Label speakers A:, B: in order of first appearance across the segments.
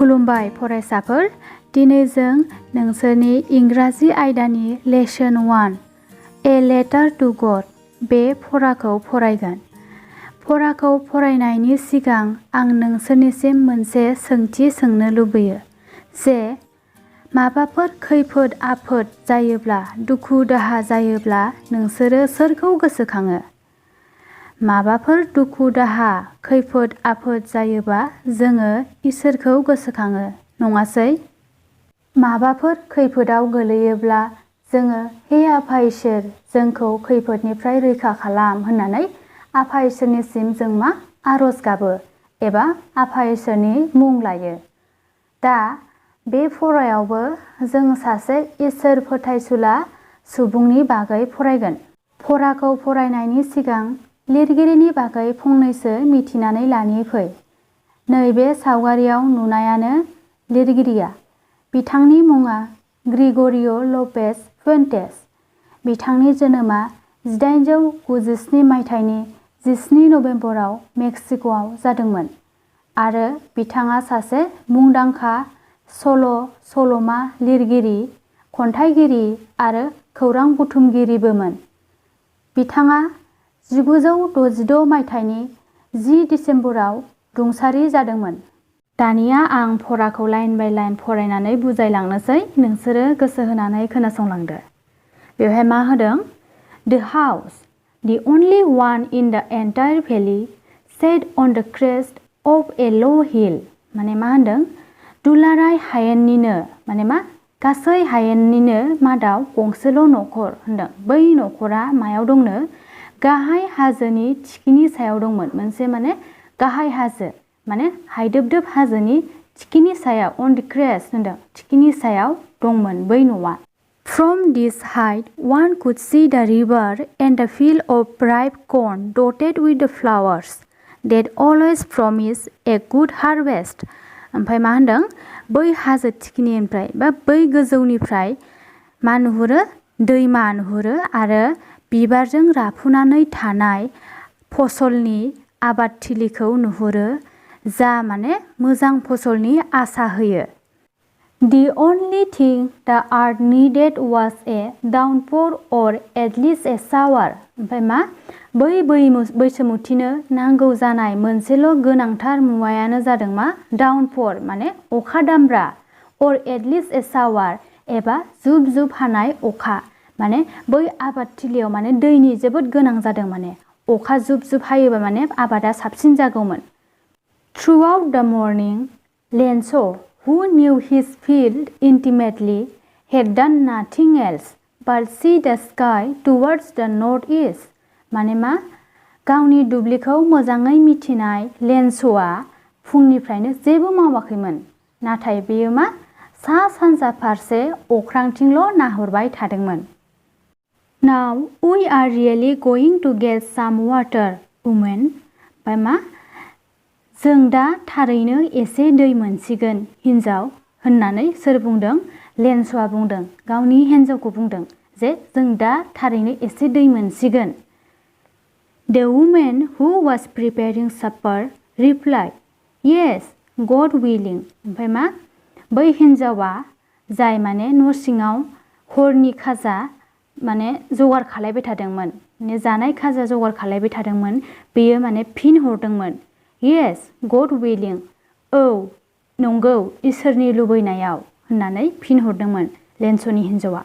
A: खुलुमबाय फरायसाफोर, दिनै जों नोंसोरनि इंराजि आयदानि लेसन 1 ए लेटार टु गड बे फराखौ फरायगोन। फराखौ फरायनायनि सिगां आं नोंसोरनिसिम मोनसे सोंथि सोंनो लुबैयो जे माबाफोर खैफोद आफोद जायोब्ला, दुखु दाहा जायोब्ला नोंसोरो सोरखौ गोसोखाङो? माबाफोर दुखु दाहा खैफोद आफोद जायोबा जोङो इसोरखौ गोसोखाङो, नङासै? माबाफोर खैफोदाव गोलैयोब्ला जोङो हे आफा इसोर, जोंखौ खैफोदनिफ्राय रैखा खालाम होननानै आफा इसोरनिसिम जों आरज गाबो एबा आफा इसोरनि मुं लायो। दा बे फरायावबो जों सासे इसोर फोथायसुला सुबुंनि बागै फरायगोन। फराखौ फरायनायनि सिगां लिरगिरिनि बागै फंनैसो मिथिनानै लानि फै। नैबे सावगारियाव नुनायानो लिरगिरिया। बिथांनि मुङा ग्रिग'रिय' ल'पेज फुएन्टेस। बिथांनि जोनोमा 1897 मायथाइनि 17 नबेम्बराव मेक्सिक'आव जादोंमोन आरो बिथाङा सासे मुंदांखा सल'मा लिरगिरि, खन्थाइगिरि आरो खौरां बुथुमगिरिबोमोन। बिथाङा 1966 मायथाइनि 10 दिसेम्बराव रुंसारि जादोंमोन। दानिया आं फराखौ लाइन बाय लाइन फरायनानै बुजायलांनोसै, नोंसोरो गोसो होनानै खोनासंलांदो। बेवहाय मा होदों? The house, the only one in the entire valley, sat on the crest of a low hill. माने मा होनदों? दुलाराय हायेननिनो, माने मा? गासै हायेननिनो मादाव गंसेल' नखर होनदों। बै नखरा मायाव दंनो? गाहाय हाजोनि थिखिनि सायाव दंमोन। मोनसे माने गाहाय हाजो, माने हायदोबदोब हाजोनि थिखिनि सायाव, on the crest होनदों, थिखिनि सायाव दंमोन बै न'आ। From this height one could see the river and the field of ripe corn dotted with the flowers that always promise a good harvest. ओमफ्राय मा होनदों? बै हाजो थिखिनिनिफ्राय बा बै गोजौनिफ्राय मा नुहुरो? दैमा नुहुरो आरो बिबारजों राफुनानै थानाय फसलनि आबादथिलिखौ नुहुरो, जा माने मोजां फसलनि आसा होयो। The only thing the earth needed was a downpour or at least a shower. ओमफ्राय मा? बै बैसोमुथिनो नांगौ जानाय मोनसेल' गोनांथार मुवायानो जादों मा? डाउनपोर माने अखा दामब्रा, or at least a shower एबा जुब जुब हानाय अखा। माने बै आबादथिलियाव माने दैनि जोबोद गोनां जादों, माने अखा जुब जुब हायोबा माने आबादा साबसिन जागौमोन। Throughout the morning, Lenzo, who knew his field intimately, had done nothing else but see the sky towards the northeast. माने मा? गावनि दुब्लिखौ मोजाङै मिथिनाय लेन्स'आ फुंनिफ्रायनो जेबो मावाखैमोन, नाथाय बेयो मा? सा सानजा फारसे अख्रांथिंल' नाहरबाय थादोंमोन। Now we are really going to get some water, woman. ओमफ्राय मा? जों दा थारैनो एसे दै मोनसिगोन, हिन्जाव होननानै सोर बुंदों? लेन्स'आ बुंदों, गावनि हिन्जावखौ बुंदों जे जों दा थारैनो एसे दै मोनसिगोन। The woman who was preparing supper replied, Yes, God willing. ओमफ्राय मा? बै हिन्जावा जाय माने न' सिङाव हरनि खाजा माने जगार खालायबाय थादोंमोन, माने जानाय खाजा जगार खालायबाय थादोंमोन, बेयो माने फिन हरदोंमोन, Yes, God willing. औ नंगौ, इसोरनि लुबैनायाव होननानै फिन हरदोंमोन लेन्स'नि हिन्जावा।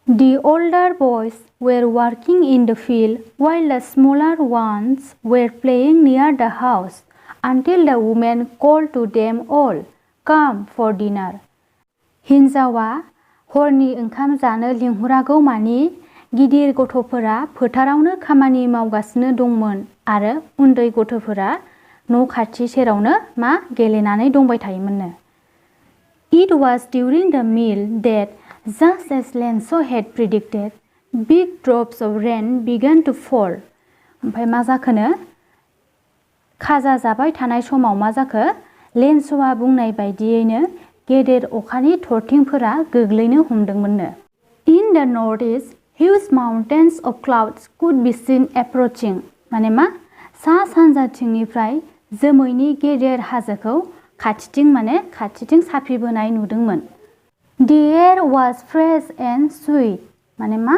A: The older boys were working in the field while the smaller ones were playing near the house until the woman called to them all, Come for dinner. हिन्जावा हरनि ओंखाम जानो लिंहरागौ मानि गिदिर गथ'फोरा फोथारावनो खामानि मावगासिनो दंमोन आरो उन्दै गथ'फोरा न' खाथि सेरावनो मा गेलेनानै दंबाय थायोमोननो। It was during the meal that, just as Lenzo had predicted, big drops of rain began to fall. ओमफ्राय मा जाखोनो? खाजा जाबाय थानाय समाव मा जाखो? लेन्स'आ बुंनाय बायदियैनो गेदेर अखानि थरथिंफोरा गोग्लैनो हमदोंमोननो। In the northeast, huge mountains of clouds could be seen approaching. माने मा? सा सानजाथिंनिफ्राय जोमैनि गेदेर हाजोखौ खाथिथिं साफिबोनाय नुदोंमोन। The air was fresh and sweet माने मा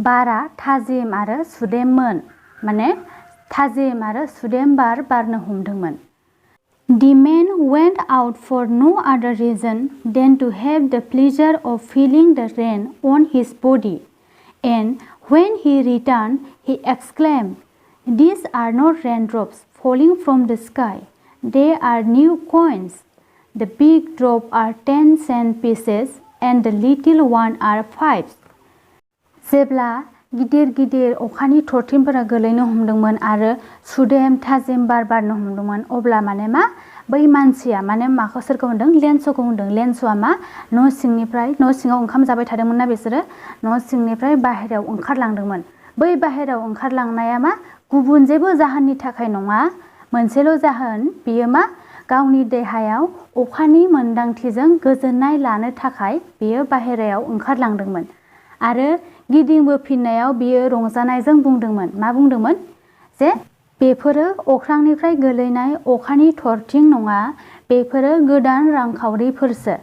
A: बारा थाजिम आरो सुदेममोन माने थाजिम आरो सुदेम बार बारनो हमदोंमोन। The man went out for no other reason than to have the pleasure of feeling the rain on his body, and when he returned, he exclaimed, "These are not raindrops falling from the sky. They are new coins. The big drop are 10 cent pieces, and the little one are 5." जेब्ला गिदिर गिदिर अखानि थरथिंफोरा गोलैनो हमदोंमोन आरो सुदेम थाजिम बार बारनो हमदोंमोन अब्ला माने मा बै मानसिया माने माखौ सोरखौ होनदों लेन्स'खौ होनदों। लेन्स'आ मा न' सिङाव ओंखाम जाबाय थादोंमोन ना बिसोरो न' सिंनिफ्राय बाहेरायाव ओंखारलांदोंमोन। बै बाहेरायाव ओंखारलांनाया मा गुबुन जेबो जाहोननि थाखाय नङा मोनसेल' जाहोन बियो मा गावनि देहायाव अखानि मोन्दांथिजों गोजोननाय लानो थाखाय बियो बाहेरायाव ओंखारलांदोंमोन आरो गिदिंबोफिननायाव बियो रंजानायजों बुंदोंमोन मा बुंदोंमोन जे बेफोरो अख्रांनिफ्राय गोलैनाय अखानि थरथिं नङा बेफोरो गोदान रांखावरिफोरसो।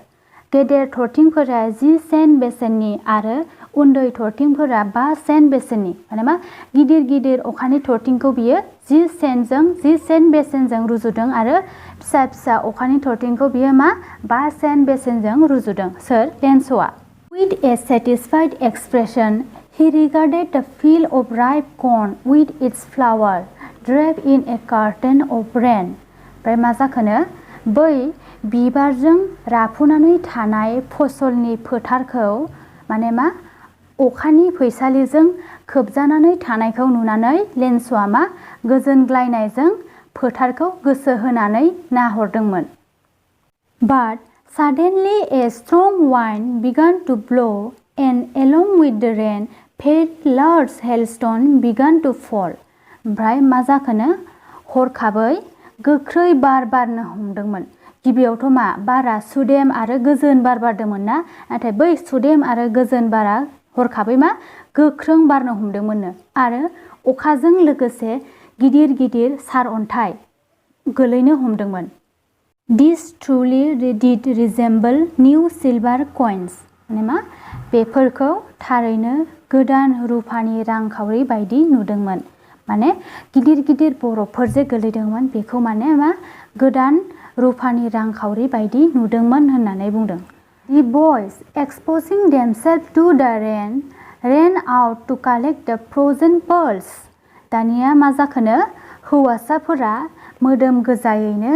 A: गेदेर थरथिंफोरा 10 सेन्ट बेसेननि आरो उन्दै थरथिंफोरा 5 सेन्ट बेसेननि माने मा गिदिर गिदिर अखानि थरथिंखौ बियो 10 सेन्ट बेसेनजों रुजुदों आरो फिसा फिसा अखानि थरथिंखौ बियो मा 5 सेन्ट बेसेनजों रुजुदों। सोर लेन्स'आ। With a satisfied expression, he regarded the field of ripe corn with its flower draped in a curtain of rain. ओमफ्राय मा जाखोनो बै बिबारजों राफुनानै थानाय फसलनि फोथारखौ माने मा अखानि फैसालिजों खोबजानानै थानायखौ नुनानै लेन्स'आ मा गोजोनग्लायनायजों फोथारखौ गोसो होनानै नाहरदोंमोन। But suddenly a strong wind began to blow, and along with the rain, very large hailstones began to fall. ओमफ्राय मा जाखोनो हरखाबै गोख्रै बार बारनो हमदोंमोन। गिबियावथ' मा बारा सुदेम आरो गोजोन बार बारदोंमोन ना नाथाय बै सुदेम आरो गोजोन बारा हरखाबै मा गोख्रों बारनो हमदोंमोननो आरो अखाजों लोगोसे गिदिर गिदिर सारअन्थाइ गोलैनो हमदोंमोन। This truly did resemble new silver coins माने मा बेफोरखौ थारैनो गोदान रुफानि रांखावरि बायदि नुदोंमोन माने गिदिर गिदिर बरफफोर जे गोलैदोंमोन बेखौ माने मा गोदान रुफानि रांखावरि बायदि नुदोंमोन होननानै बुंदों। The boys exposing themselves to the rain ran out to collect the frozen pearls. दानिया मा जाखोनो हौवासाफोरा मोदोम गोजायैनो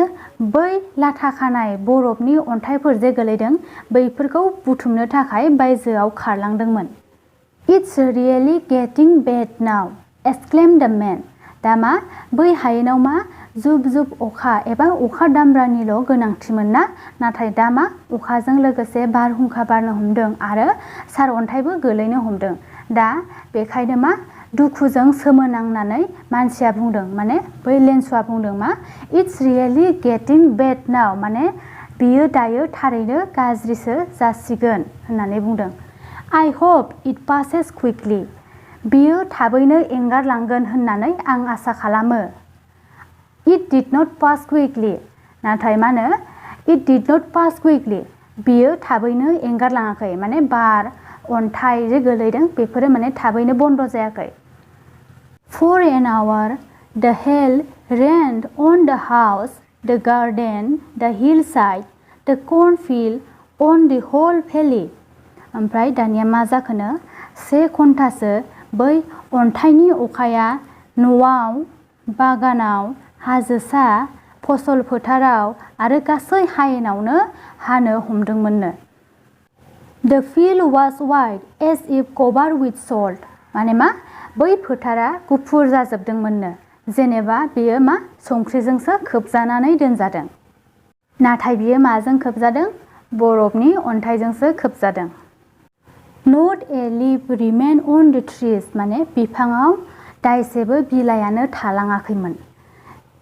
A: बै लाथा खानाय बरफनि अन्थाइफोर जे गोलैदों बैफोरखौ बुथुमनो थाखाय बायजोआव खारलांदोंमोन। It's really getting bad now, exclaimed the man. दा मा बै हायेनाव मा जुब जुब अखा एबा अखा दामब्रानिल' गोनांथिमोन ना नाथाय दा मा अखाजों लोगोसे बारहुंखा बारनो हमदों आरो सारअन्थाइबो गोलैनो हमदों। दा बेखायनो मा दुखुजों सोमोनांनानै मानसिया बुंदों माने बै लेन्स'आ बुंदों मा It's really getting bad now माने बियो दायो थारैनो गाज्रिसो जासिगोन होननानै बुंदों। I hope it passes quickly. बियो थाबैनो एंगारलांगोन होननानै आं आसा खालामो। It did not pass quickly. नाथाय मा होनो It did not pass quickly. बियो थाबैनो एंगारलाङाखै माने बार अन्थाइ जे गोलैदों बेफोरो माने थाबैनो बन्द जायाखै। For an hour, the hail rained on the house, the garden, the hillside, the cornfield, on the whole valley. ओमफ्राय दानिया मा जाखोनो 1 घन्टासो बै अन्थाइनि अखाया न'आव, बागानाव, हाजोसा, फसल फोथाराव आरो गासै हायेनावनो हानो हमदोंमोननो। The field was white as if covered with salt. माने मा बै फोथारा गुफुर जाजोबदोंमोननो जेनेबा बेयो मा संख्रिजोंसो खोबजानानै दोनजादों नाथाय बियो माजों खोबजादों बरफनि अन्थाइजोंसो खोबजादों। Not a leaf remained on the trees माने बिफाङाव दाइसेबो बिलाइयानो थालाङाखैमोन।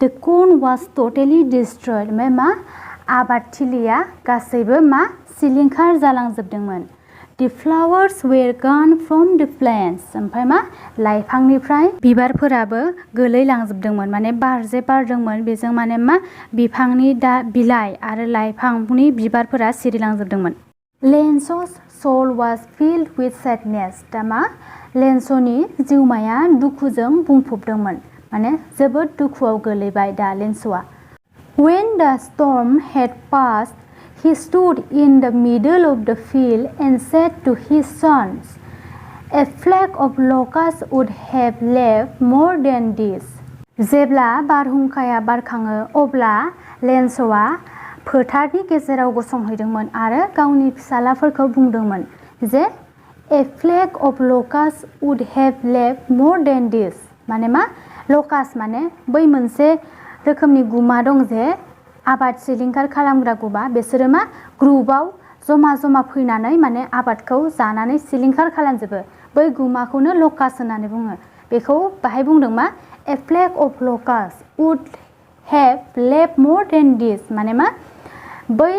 A: The corn was totally destroyed मा आबादथिलिया गासैबो मा सिलिंखार जालांजोबदोंमोन। The flowers were gone from the plants. ओमफ्राय मा लाइफांनिफ्राय बिबारफोराबो गोलैलांजोबदोंमोन माने बार जे बारदोंमोन बेजों माने मा बिफांनि बिलाइ आरो लाइफांनि बिबारफोरा सिरिलांजोबदोंमोन. Lenso's soul was filled with sadness. दा मा लेन्स'नि जिउमाया दुखुजों बुंफबदोंमोन माने जोबोद दुखुआव गोलैबाय दा लेन्स'आ. When the storm had passed, he stood in the middle of the field and said to his sons, "A flock of locusts would have left more than this." जेब्ला बारहुंखाया बारखाङो अब्ला लेन्स'आ फोथारनि गेजेराव गसंहैदोंमोन आरो गावनि फिसालाफोरखौ बुंदोंमोन जे A flock of locusts would have left more than this. माने मा लकास माने बै मोनसे रोखोमनि गुमा दं जे आबाद सिलिंखार खालामग्रा गुमा बिसोरो मा ग्रुपआव जमा जमा फैनानै माने आबादखौ जानानै सिलिंखार खालामजोबो बै गुमाखौनो लकास होननानै बुङो बेखौ बाहाय बुंदों मा A flock of locusts would have left more than this माने मा बै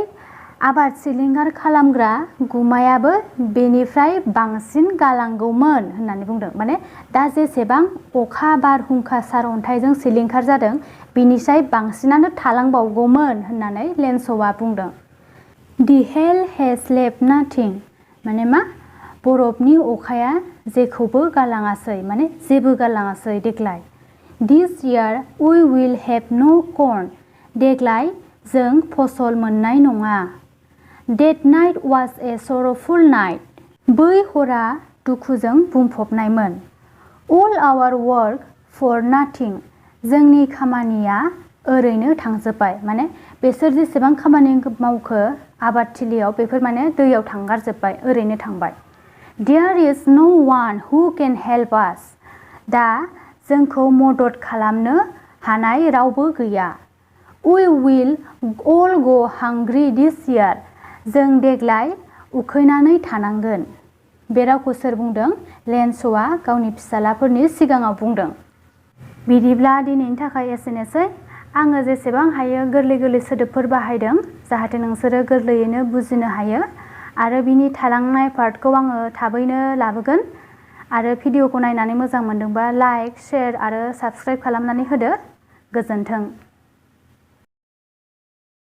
A: आबाद सिलिंखार खालामग्रा गुमायाबो बेनिफ्राय बांसिन गालांगौमोन होननानै बुंदों माने दा जेसेबां अखा बारहुंखा सारअन्थाइजों सिलिंखार जादों बिनिफ्राय बांसिनानो थालांबावगौमोन होननानै लेन्स'आ बुंदों. The hail has left nothing माने मा बरफनि अखाया जेखौबो गालाङासै माने जेबो गालाङासै देग्लाय. This year we will have no corn. देग्लाय जों फसल मोननाय नङा. That night was a sorrowful night. बै हरा दुखुजों बुंफबनायमोन. All our work for nothing. जोंनि खामानिया ओरैनो थांजोबबाय माने बेसोर जेसेबां खामानि मावखो आबादथिलियाव बेफोर माने दैयाव थांगारजोबबाय ओरैनो थांबाय. There is no one who can help us. दा जोंखौ मदद खालामनो हानाय रावबो गैया. We will all go hungry this year. जों देग्लाय उखैनानै थानांगोन. बे रावखौ सोर बुंदों? लेन्स'आ गावनि फिसालाफोरनि सिगाङाव बुंदों. बिदिब्ला दिनैनि थाखाय एसेनोसै. आङो जेसेबां हायो गोरलै गोरलै सोदोबफोर बाहायदों जाहाथे नोंसोरो गोरलैयैनो बुजिनो हायो आरो बिनि थालांनाय पार्टखौ आङो थाबैनो लाबोगोन आरो भिडिअखौ नायनानै मोजां मोनदोंबा लाइक, शेयार आरो साबस्क्राइब खालामनानै होदो. गोजोन्थों.